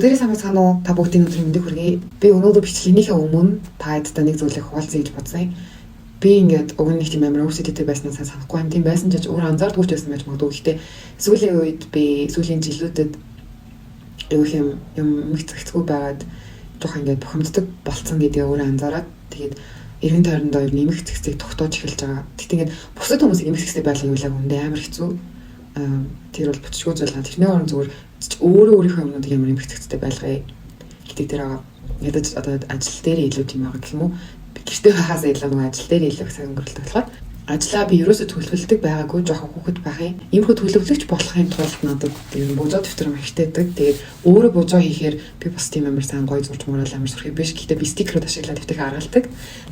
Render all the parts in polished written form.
Зэрэг сайн байцгаана уу? Та бүгдийн өдрийн мэндийг хүргэе. Би өнөөдөр бичлэгнийхээ өмнө та хэдтэй нэг зүйлийг хуваалцъя гэж бодсон. Би ингээд уг нь нэг тийм амар OCD-тэй байснаа сайн санахгүй юм. Тийм байсан ч өөр анзаардгүй ч байсан байж магадгүй. Гэхдээ сүүлийн үед, би сүүлийн жилүүдэд юу юм юм мэгцэгцгүй байгаад жоохон ингээд бухимддаг болцсон гэдгээ өөрөө анзаараад, тэгээд эргэн тойрондоо ер нь эмх цэгцийг тогтоож эхэлж байгаа. Гэхдээ ингээд бусад хүмүүс эмх цэгцтэй байдлыг юу л үндэ амар хэцүү. Тэр бол бүтчгүй зүйл. Тэрний орон зүгээр өөрөө өөрийнхөө юмнуудыг ямар эмх цэгцтэй байлгая гэдэг дээр байгаа. Ядаж одоо ажил дээр илүү тийм байгаа гэх юм уу? Гэртээ байхаас илүү нөгөө ажил дээр илүү цаг өнгөрүүлдэг болохоор ажлаа би ерөөсө төлөвлөдөг байгаагүй, жоохон хүүхэд байх юм. Иймэрхүү төлөвлөгч болохын тулд надад ер нь бужаа дэвтэр маш хэрэгтэй байдаг. Тэгээд өөрөө бужаа хийхээр би бас тийм амар сайн гоё зурж муурал амар сүрхий биш. Гэхдээ би стикерүүд ашиглаад дэвтэрээ харгалдаг.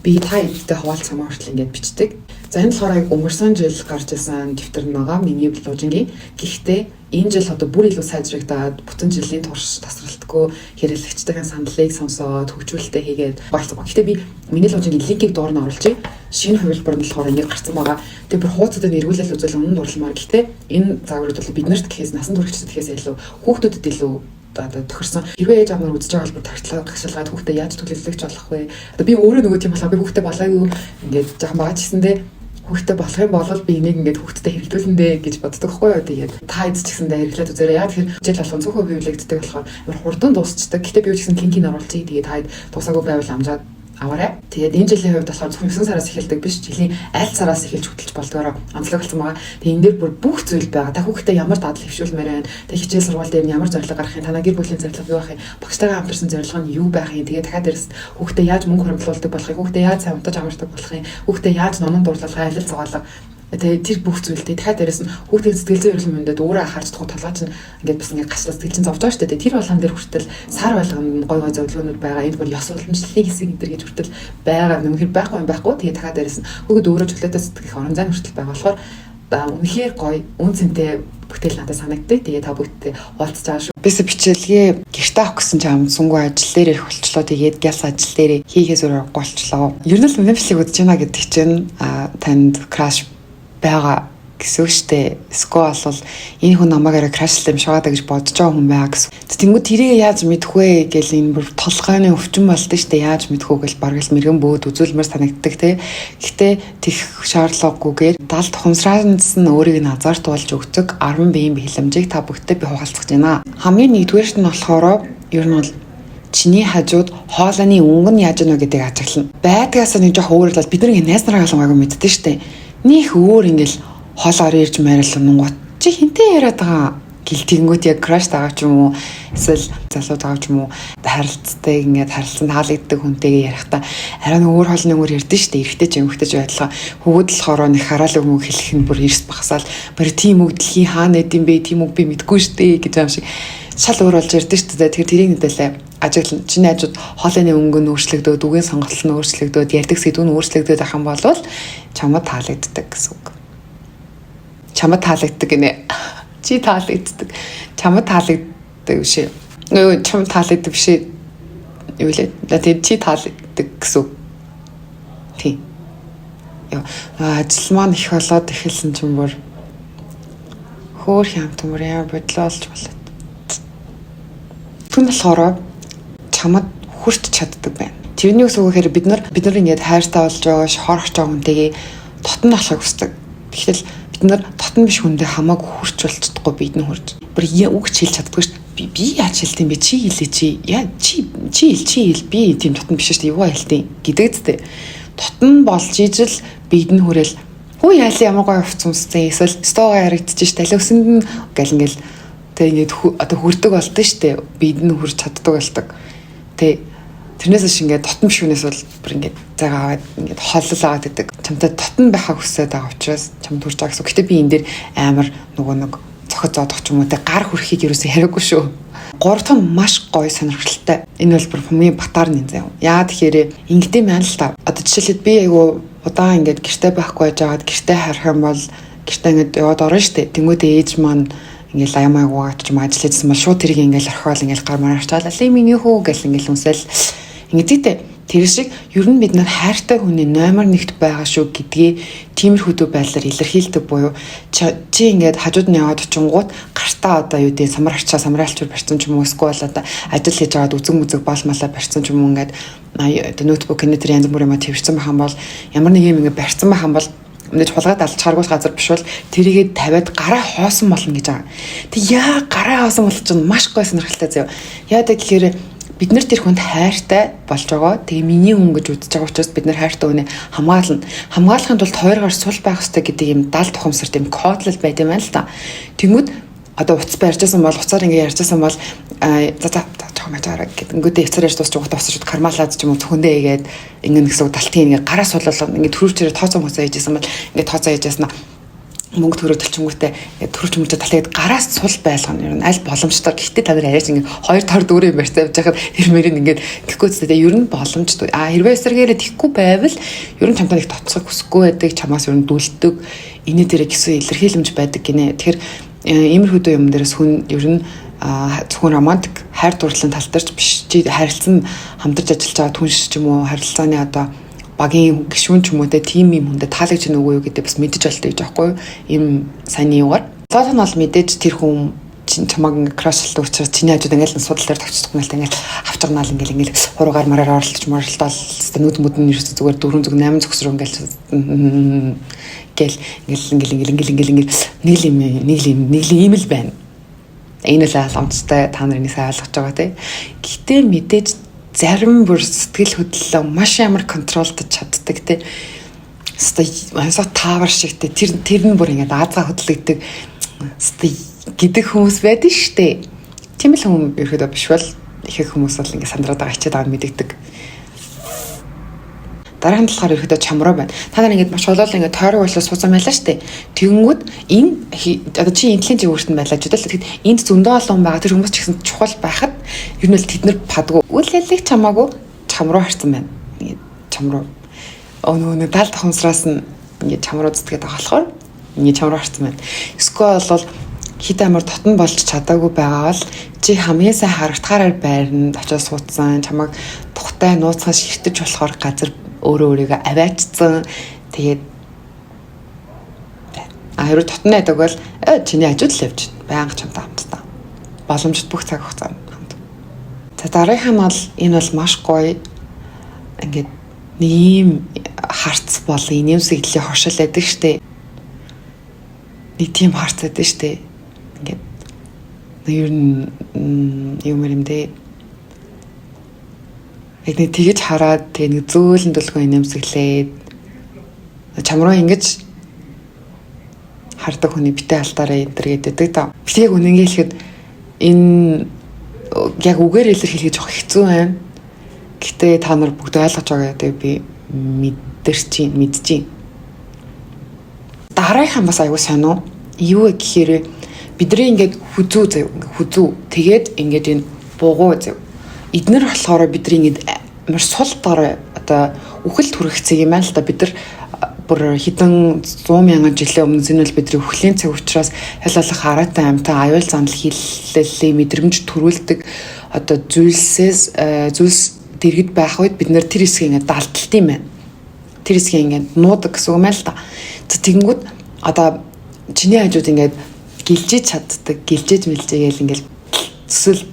Би та эдтэй хуваалцах юм хүртэл ингээд бичдэг. За, энэ болохоор яг өнгөрсөн жил гарч ирсэн дэвтэр нь байгаа. Миний блужингийн. Гэхдээ энэ жил одоо бүр илүү сайжрагдаад, бүтэн жилийн турш тасралтгүй хэрэглэгчдийн саналыг сонсоод, хөгжүүлэлтээ хийгээд болсон. Гэхдээ би миний лужингийн линкийг доор нь оруулчих. Шинэ хувилбар нь болохоор ингэ гарсан байгаа. Тэгээ бүр хуудасад нь эргүүлэл үзэл үнэн дурламаар. Гэхдээ энэ загварууд бол биднэрт гэхээс, насан туршид гэхээс илүү хүүхдүүдэд илүү одоо тохирсон. Хэрвээ ээж аав нар үзэж байгаа бол бүр тархитлаа гашилгаад хүүхдээ яаж төлөвлөгч болох вэ? Одоо би өөрөө нөгөө тийм болохоор би хүүхдээ болоогүй, ингээд жоохон байгаа ч гэсэндээ хүүхдээ болох юм бол би энийг ингээд хүүхдэд хэрэглүүлнэ дээ гэж боддог хгүй юу. Тэгээд та эз ч гэсэндээ хэрэглээд үзээрэй. Яа тэгэхээр жил болгон цөөхөн хэвлэгддэг болохоор амар хурдан дуусчдаг. Гэтэ би юу ч гэсэн линкийг оруулчих. Тэгээд та дуусаагүй байвал амжаад аваарай. Тэгээд энэ жилийн хувьд болохоор зөвхөн 9 сараас эхэлдэг биш, жилийн аль сараас эхэлж хөтэлж болдгоороо онцлог болсон байгаа. Тэгээд энэ дээр бүр бүх зүйл байгаа. Та хүүхдээ ямар дадал хэвшүүлмээр байна? Тэг хичээл сургууль дээр нь ямар зорилго гаргах юм? Танаа гэр бүлийн зорилго юу байх юм? Багштайгаа хамтарсан зорилго нь юу байх юм? Тэгээд дахиад дээрс хүүхдээ яаж мөнгө хуримтлуулдаг болох юм? Хүүхдээ яаж сайн унтаж амардаг болох юм? Хүүхдээ яаж номон дурлалгаа, алил зугаалга. Тэгээ тэр бүх зүйлтэй дахиад дээрэс нь хүүхдийн сэтгэл зүйн эрүүл мэндэд өөрөө анхаарч чадахгүй, толгой чинь ингээд бас ингээд гачлаа, сэтгэл чинь зовж байгаа шүү дээ. Тэр болгон дээр хүртэл сар болгоно гой гой зөвлөгөөнүүд байгаа. Энд бүр ёс уламжлалын хэсэг энэ төр гэж хүртэл байгаа. Үнэхээр байхгүй юм байхгүй. Тэгээ дахиад дээрэс нь хүүхэд өөрөө чөлөөтэй сэтгэх орон зай хүртэл байгаа болохоор үнэхээр гоё, үн цэнтэй бүтээл надад санагддаг. Тэгээ та бүгдтэй хуваалцаж байгаа шүү. Бисэ бичээлгээ гэрте авах гэсэн чинь амсангүй, ажил дээр их болчлоо. Тэгээд гяс ажил дээр хийхээс өөр аргагүй болчлоо. Ер нь л миний бичлэг үзэж байна гэдэг чинь танд crush байгаа гэсэн үг штэ. Эсвэл бол энэ хүн намайг арай crush лсан юм шиг байгаа гэж бодож байгаа хүн байгаа гэсэн. Тэнгүү тэрийг яаж мэдэх вэ гэл энэ бүр толгойн өвчин болдог штэ. Яаж мэдэх үү гэл бараг л мэрэгэн бөөд үзүүлмээр санагддаг те. Гэхдээ тех шаардлагагүйгээр дал тухамсраанаас нь өөрийг нь азартуулж өгдөг 10 биеийн бэлэмжийг та бүгдтэй би хуваалцах гэж байна. Хамгийн нэгдүгээрт нь болохоор ер нь бол чиний хажууд хоолойны өнгө нь яаж гэнэ гэдгийг ажиглана. Байдгаас нэг жоох өөр л бид нар ингэ найз нараа гайгүй мэддэн штэ. Нөх өөр ингээл хоолоор ирж марил нүнгуут чи хинтээ яриад байгаа гэл, тэгэнгүүт яг crush тагаа ч юм уу, эсвэл залуу тагаа ч юм уу, харилцдаг, ингээд харилцан таалагддаг хүнтэйгээ ярихдаа арай нэг өөр хоолны өнгөөр ярьдэн шүү дээ. Эрэгтэй ч эмэгтэй ч байдлаа. Хүүхэд болохоор нэг хараал үг хэлэх нь бүр эрс багсаал бүр тийм үг дэлхийн хаана нэт юм бэ, тийм үг би мэдгүй шүү дээ гэж юм шиг шал өөр болж ярьдэн шүү дээ. Тэгэхээр тэрийг нэгдэлээ ажиглан. Чиний хажууд хоолойны өнгө нь өөрчлөгдөөд, үгийн сонголт нь өөрчлөгдөөд, ярьдаг сэдв нь өөрчлөгдөөд ах юм бол чамд таалагддаг гэсэн үг. Чамд таалагддаг гинэ. Чи таалагддаг. Чамд таалагддаг биш ээ. Нөө чамд таалагддаг биш ээ. Юу лээ? Тэгээд чи таалагддаг гэсэн үг. Тийм. Яа, ажил маань их болоод эхэлсэн чинь бүр хөөр хямт мөр яа бодлоо болж болоод. Түн болохоор чамд хүрч чаддаг байна. Тэрний үс үгээр бид нар ингээд хайртай болж байгаа, шохорох байгаа хүнтэйгээ дотн болохыг хүсдэг. Тэгэхтэл бид нар дотн биш хүндээ хамаагүй хүрч болж чадахгүй, бид нь хүрч. Бүр үг ч хэлж чаддаггүй шүү дээ. Би яаж хэлдэм бэ? Чи хэлээ чи. Яа чи чи хэл, чи хэл, би тийм дотн биш шүү дээ. Юу хэлдэм гэдэг зү. Дотн болж ижил бид нь хүрээл хүү яалаа, ямар гоё хувц өмссөн, эсвэл стогоо яригдчих шүү дээ. Аль өсөнд нь гал ингээл тэг ингээд одоо хүрдэг болдсон шүү дээ. Бид нь хүрч чаддаг болдог. Тэг тэрнээс биш ингээд дотн биш хүнээс бол бүр ингээд зайгаа аваад ингээд холлол аваад идэг. Чамтай дотн байхаа хүсээд байгаа учраас чамд хүрч байгаа гэсэн. Гэтэ би энэ дээр амар нөгөө нэг цохид зоодох ч юм уу те, гар хүрхийг ерөөсөө яриаггүй шүү. Гурав дахь нь маш гоё, сонирхолтой. Энэ бол бүр хамгийн батар нэг заяа. Яа тэгэхээр ингэдэм юм л та. Одоо жишээлбэл би айгу удаан ингээд гэрте байхгүй байж байгаад гэрте харах юм бол гэрте ингээд яваад орно штэ. Тэнгүүдээ ээж маань ингээл аяамаа гаач юм ажил хийсэн бол шууд тэрийг ингээл орхиол, ингээл гар мараар чаалаа. Миний хүү гэл ингээл үнсэл ингэдэгтэй. Тэр шиг ер нь бид нар хайртай хүний номер 1-т байгаа шүү гэдгээ тиймэрхүү байдлаар илэрхийлдэг буюу чи ингээд хажууд нь яваад очингууд гартаа одоо юу гэдэг самар харчаа самраалчур барьсан ч юм уу, эсвэл одоо ажил хийж байгаад үзэг мүзэг бал малаа барьсан ч юм уу, ингээд одоо ноутбук энэ тэр янз бүр юм тэрсэн байх юм бол, ямар нэг юм ингээд барьсан байх юм бол, мэдээж хулгайд алчхааргүй газар биш бол тэрийгээ тавиад гараа хоосон болно гэж байгаа. Тэг яа гараа хоосон бол чинь маш гой сонирхолтой заяа. Яа гэхээр бид нар тэр хүнд хайртай болж байгаа. Тэгээ миний хүн гэж үзэж байгаа учраас бид нар хайртай хүнээ хамгаална. Хамгаалахын тулд хоёр гар сул байх хэрэгтэй гэдэг юм дал тухамсарт юм кодлол байд юм байна л та. Тэнгүүд одоо утас барьжсэн бол, уцаар ингээ ярьжсэн бол за за жоохон мажаараа гэдэг. Ингүүдээ уцаар ярьж дуусч угтаа усаж кармалаад ч юм уу цөхөндөө игээд ингээ нэгсэг талтын ингээ гараа сулуулаад ингээ төрөвчөрөө тооцоо моцоо хийжсэн бол ингээ тооцоо хийжсэн мөнгө төрөө төлчөнгүүтээ төрөж мөрчөө талаад гараас сул байлгана. Ер нь аль боломжтой. Гэхдээ та нар арайч ингээ 2 тор 4 юм барьцаа явж байхад тэр мөрийг ингээд тэгэхгүй зү ер нь боломжтой. А хэрвээ эсэргээрээ тэхгүй байвал ер нь чамтай нэг тоцохыг хүсэхгүй байдаг, чамаас ер нь дүлдэг, инээ дээрээ гэсэн илэрхийлэмж байдаг гинэ. Тэгэхээр иймэрхүү юм дээрээс хүн ер нь зөвхөн романтик хайр дурлалын тал дээр ч биш, чи харилцан хамтарч ажиллаж байгаа түнш ч юм уу, харилцааны одоо багийн гишүүн ч юм уу те, тим юм хүндээ таалагдж байна уу гэдэг бас мэдэж болтой гэж аахгүй юу? Ийм сайн юугаар. Лоолох нь бол мэдээж тэр хүн чинь чамаг ингээ crush лдаг учраас чиний хажууд ингээл судал дээр тогтчих юм л ингээл авчирнаал ингээл ингээл хуруугаар мараар оролдож моролдоол нүд мүд нь ерөөсө зүгээр 4 зүг 8 зүгс рүү ингээл гэл ингээл ингээл ингээл ингээл ингээл ингээл нэг л юм нэг л юм нэг л юм л байна. Энэ л боломжтой, та нар энийг сайн ойлгож байгаа тий. Гэтэ мэдээж зарим бүр сэтгэл хөдлөлөө маш амар control дож чаддаг тий. Өстой ансаа таавар шиг тий. Тэр тэр нь бүр ингээд аазаа хөдлөгдөг өстой гэдэг хүмүүс байдаг штэ. Тийм л хүн ерөөдөө биш бол их хүмүүс бол ингээд сандраад байгаа, хичээд байгаа мэдэгдэг. Дараагийн талаар ерөөдөө чам руу байна. Та нар ингээд маш олол ингээд тойрог болоо суусан байлаа штэ. Тэгэнгүүт энэ одоо чи энтлийн чиг өөрт нь байлаа гэж бодол. Тэгэхэд энд зөндөө олон хүн байгаа. Тэр хүмүүс ч гэсэн чухал байхад ер нь бол тэд нар падгүй. Үл ялыг чамаагүй чам руу харсан байна. Ингээд чам руу. Өө нөгөө нэг даал тохомсроос нь ингээд чам руу зүтгээд байгаа болохоор ингээд чам руу харсан байна. Эсвэл бол хит амар дотн болж чадаагүй байгаа бол чи хамгийн сайн харагдахаараар байранд очиж суудсан, чамайг тухтай нууцхан ширтэж болохоор газар өөрөө өөрийгөө аваачсан. Тэгээд а хэрвээ дотн байдаг бол чиний хажууд л явж байнга чамтай хамтдаа. Боломжит бүх цаг хугацаанд хамт. За, дараагийнх нь бол энэ бол маш гоё ингээд нэг ийм харц бол инээмсэглэлийн хоршил байдаг штэ. Нэг тийм харц байдаг штэ. Ингээд ер нь юм юм дээ. Яг нэг тэгэж хараад тэгээ нэг зөөлөн дүлгэн инээмсэглээд чам руу ингэж хардаг хүний битээ алдаарай энэ төр гэдэг та. Би яг үнэнгээ хэлэхэд энэ яг үгээр илэрхийлэх жоох хэцүү байна. Гэтэ та нар бүгд ойлгож байгаа гэдэг би мэдэрч мэдэж байна. Дараагийнхан бас аягүй сайн уу? Юу вэ гэхээр бидний ингээд хүзүү заяа, хүзүү тэгээд ингээд энэ бугуу заяа. Эднэр болохоор бидний ингээд амар сул дорой одоо үхэл төрөх цэг юм байна л та. Бид нар бүр хэдэн 100 мянган жилийн өмнө энэ бол бидний үхлийн цаг учраас хял алах хараатай амьтан аюул занал хилэллийн мэдрэмж төрүүлдэг одоо зүйлсээс зүйлс дэргэд байх үед бид нэр тэр хэсгийг ингээд далдалт юм байна. Тэр хэсгийг ингээд нуудаг гэсэн үг юм байна л та. За, тэгэнгүүт одоо чиний хажууд ингээд гэлжиж чаддаг, гэлжиж мэлжээгээл ингээд төсөл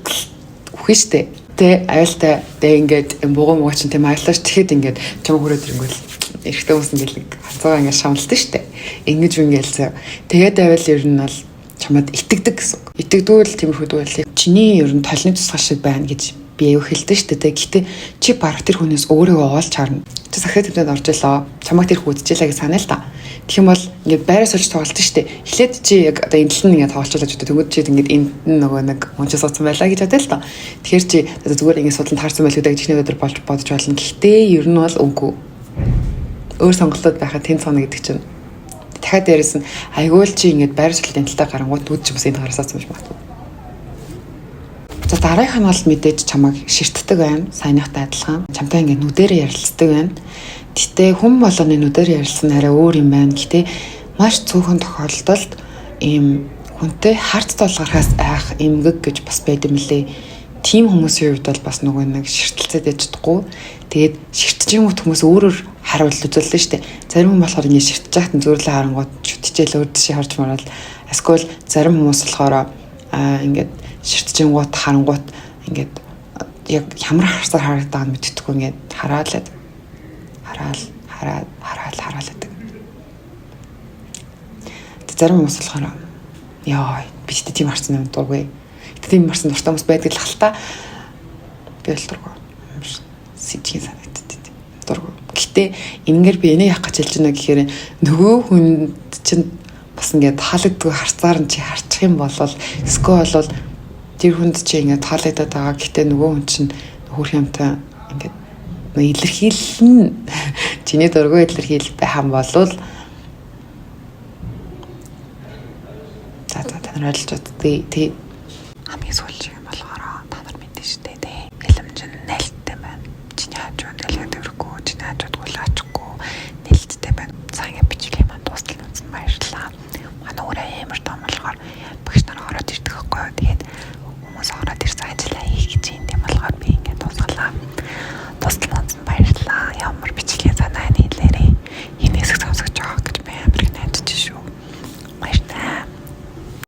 үхэн штэ. Тэ аюултай тэ ингээд бугуй мууг чинь тийм аюултааш тэгэхэд ингээд чам хүрээд ирэнгүүт эрэгтэй хүмүүс ингээд хацаа ингээд шамлалтай штэ. Ингэж ингээл зөө. Тэгээд байвал ер нь бол чамд итгэдэг гэсэн үг. Итгэдэггүй л тиймэрхүү байл. Чиний ер нь толны тусгай шиг байна гэж би аюу хэлдэг штэ тэ. Гэтэ чи бараг тэр хүнээс өөрийгөө олж харна. Чи сахиа төвдөнд орж илоо. Чамайг тэр хүн үзчихлээ гэж санаа л та. Тэгэх юм бол ингээд байраа сольж тоглолт штэ. Эхлээд чи яг одоо энэ тал нь ингээд тоглолцуулж боддог. Тэгвэл чи ингээд энд нөгөө нэг хүн чи суудсан байлаа гэж бодъё л та. Тэгэхээр чи одоо зүгээр ингээд судлан таарсан байлгүй гэж ихний өдөр болж бодож болно. Гэхдээ ер нь бол үгүй. Өөр сонголтууд байхад тэнд цоно гэдэг чинь дахиад дээрэс нь айгүй л чи ингээд байр суулын талтай гарангууд нүд ч бас энд гарсаасан байж магадгүй. За, дараагийнх нь бол мэдээж чамайг ширтдэг байна. Саяныхтай адилхан. Чамтай ингээд нүдэрээ ярилцдаг байна. Гэтэ хүн болгоны нүдээр ярилцсан нь арай өөр юм байна. Гэтэ маш цөөхөн тохиолдолд ийм хүнтэй харц толгархаас айх эмгэг гэж бас байд юм лээ. Тим хүмүүсийн хувьд бол бас нөгөө нэг ширтэлцээд яж чадахгүй. Тэгээд ширтжингүүт хүмүүс өөрөөр хариулт үзүүллээ шүү дээ. Зарим хүн болохоор ингээд ширтж яхад нь зөөрлөө харангууд шүтчихэл өөр тишээ харж марал. Эсвэл зарим хүмүүс болохоор ингээд ширтжингүүт харангуут ингээд яг ямар харсаар харагдаад байгааг мэддэхгүй ингээд хараалаад хараал хараад хараал хараал гэдэг. Зарим хүмүүс болохоор яа би ч тийм харсан юм дургүй. Гэтэ тийм харсан дуртай хүмүүс байдаг л хальта. Би бол дургүй. Сэжигэн санагддаг. Дургүй. Гэтэ энэгээр би энийг яах гэж хэлж байна гэхээр нөгөө хүнд чинь бас ингээд таалагддаг харцаар нь чи харчих юм бол эсвэл бол тэр хүнд чи ингээд таалагдаад байгаа. Гэтэ нөгөө хүн чинь хөрх юмтай ингээд илэрхийлэл нь чиний дургүй илэрхийлэл байх юм бол за за та нар ойлгож чаддгийг тий хамгийн сүүлч